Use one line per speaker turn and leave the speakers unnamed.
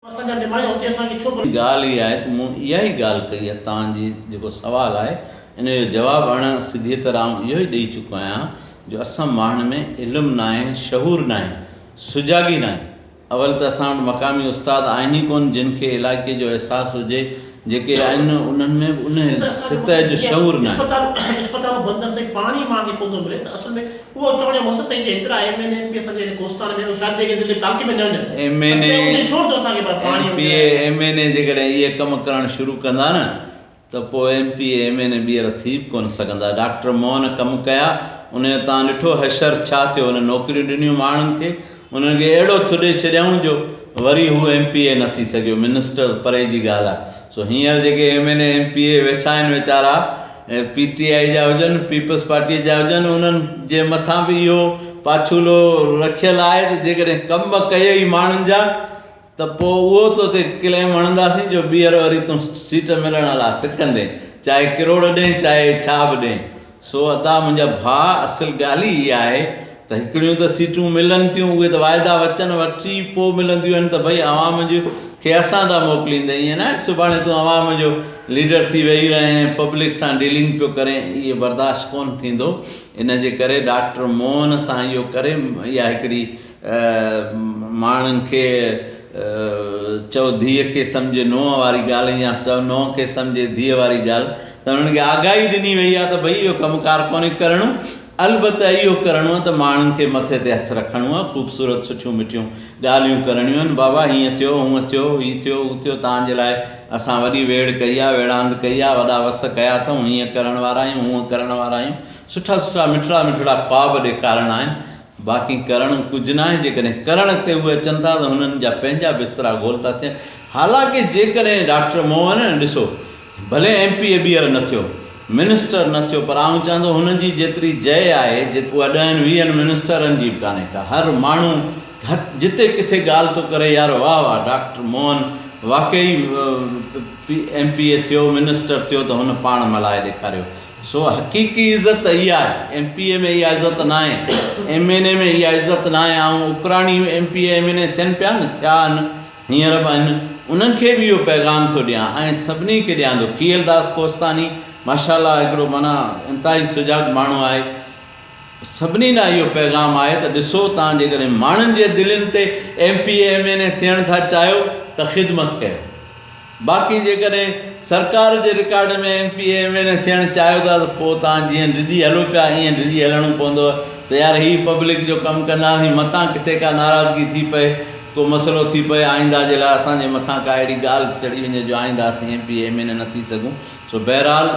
اسان جا نمايان اتي اسان کي ڇو
ڳالهه اها آهي ته مون اها ئي ڳالهه ڪئي آهي توهان جي جيڪو سوال آهي ان جو جواب اڻ سڌيء طرح آئون اهو ئي ڏئي چڪو آهيان جو اسان ماڻهن ۾ علم ناهي شعور ناهي سجاڳي ناهي اول ته اسان وٽ مقامي استاد آهن ئي ڪونه جن کي علائقي جو احساس هجي جيڪي آهن انهن ۾ به ان سطح جو شعور ناهي.
اسپتالون بند آهن سائين پاڻي ماڻهن کي ڪونه ٿو ملي ته اصل ۾ اهو چوڻ جو مقصد ته هي ايترا ايم اين اي ايم پي اسان جي ڪوستان ۾ شايد ٻئي ڪنهن ضلعي تعلقي ۾ نه هجن
ايم اين
اي ڇو ٿو اسان کي پر پاڻي
ايم پي اي ايم اين اي جيڪڏهن اهي ڪم ڪرڻ شروع ڪندا نه ته پوء ايم پي اي ايم اين اي ٻيهر ٿي به ڪونه سگهندا. ڊاڪٽر موهن ڪم ڪيا ان جو توهان ڏٺو حشر ڇا ٿيو هن نوڪريون ڏنيون ماڻهن کي انهن کي اهڙو ٿڏي ڇڏيائون جو وري هو ايم پي اي نه ٿي سگهيو، منسٽر پري جي ڳالهه آهي. سو هينئر جيڪي ايم اين اي، ايم پي اي ويٺا آهن ويچارا پي ٽي آء جا هجن، پيپلز پارٽيء جا هجن، انهن جي مٿان به اهو پاڇولو رکيل آهي ته جيڪڏهن ڪم ڪيئي ماڻهن جا ته پوء اهو تو تي ڪليم هڻنداسين جو ٻيهر وري تون سيٽ ملڻ لاء سڪندين، چاهي ڪروڙ ڏين چاهي ڇا به ڏين. سو ادا منهنجا ڀاء اصل ڳالهه ئي اها آهي ته هڪڙيون ته سيٽون ملن ٿيون اهي ته واعدا وچن وٺي پوء ملنديون آهن ته ڀئي عوام جي کي اسان ڏانهن موڪليندين ائين ناهي ته سڀاڻي تون عوام جو ليڊر ٿي ويهي رهين ۽ پبلڪ سان ڊيلنگ پيو ڪرين اهي برداشت ڪونه ٿيندو ان جي ڪري ڊاڪٽر موهن سان اهو ڪري اها هڪڙي ماڻهن کي چئو ڌيء کي سمجهي نونهن واري ڳالهه يا چئو نونهن کي سمجهي ڌيء واري ڳالهه ته انهن کي آگاهي ڏني وئي آهي ته ڀئي اهو ڪم ڪار ڪونهي ڪرڻو البته اهو ڪرڻو آهي ته ماڻهن کي مٿي تي هٿ رکڻو آهي خوبصورت سٺيون مٺيون ڳالهيون ڪرڻيون آهن بابا هيئن ٿيو هونئن ٿيو هي ٿيو هو ٿيو توهان جي لاء اسان وڏي ويڙهه ڪئي آهي ويڙهاند ڪئي آهي وڏا وس ڪيا اٿئون هيئن ڪرڻ وارا آهيون هونئن ڪرڻ وارا آهيون سٺا سٺا مٺڙا مٺڙا خواب ڏيکارڻا آهن باقي ڪرڻو ڪجهه ناهي، جيڪڏهن ڪرڻ تي اهي اچن ٿا ته هنن جا پنهنجا بسترا گول ٿا ٿين، حالانڪه جيڪڏهن ڊاڪٽر موهن ڏسو ڀلي ايم پي اي ٻيهر نه ٿيو، منسٽر نه ٿيو پر آئون چوان ٿو هن جي جيتري جئه آهي اها ڏهن ويهن منسٽرن جي به ڪانهي ڪا، هر ماڻهو جتي ڪٿي ڳالهه ٿو ڪري يار واهه واهه ڊاڪٽر موهن واقعي ايم پي اي ٿيو منسٽر ٿيو ته هن پاڻ ملهائي ڏيکاريو. سو حقيقي عزت ته اها آهي، ايم پي اي ۾ اها عزت ناهي، ايم اين اي ۾ اها عزت ناهي، آئون Akrani M P A M N A ٿين پيا نه، ٿيا آهن، هينئر به آهن، انهن کي به اهو پيغام ٿو ڏيان ۽ سڀني کي ڏيان ٿو، کيئل داس ڪوستاني ماشاء الله هڪڙو معنيٰ انتهائي سجاڳ ماڻهو آهي، سڀني لاء اهو پيغام آهي ته ڏسو توهان جيڪڏهن ماڻهن جي دلين تي M P A M N A ٿيڻ ٿا چاهيو ته خدمت ڪيو. باقي جيڪڏهن سرڪار جي record ۾ M P A M N A ٿيڻ چاهيو ٿا ته پوء توهان جيئن ڊڄي هلو پيا ايئن ڊڄي هلڻو پوندو ته يار هي پبلڪ جو ڪم ڪنداسين متان ڪٿي ڪا ناراضگي ٿي پئي ڪو مسئلو ٿي پئي آئنده جي لاء اسان جي مٿان ڪا اهڙي ڳالهه چڙهي وڃي جو آئنده اسين M P A M N A نه ٿي سگهون سو بهرحال.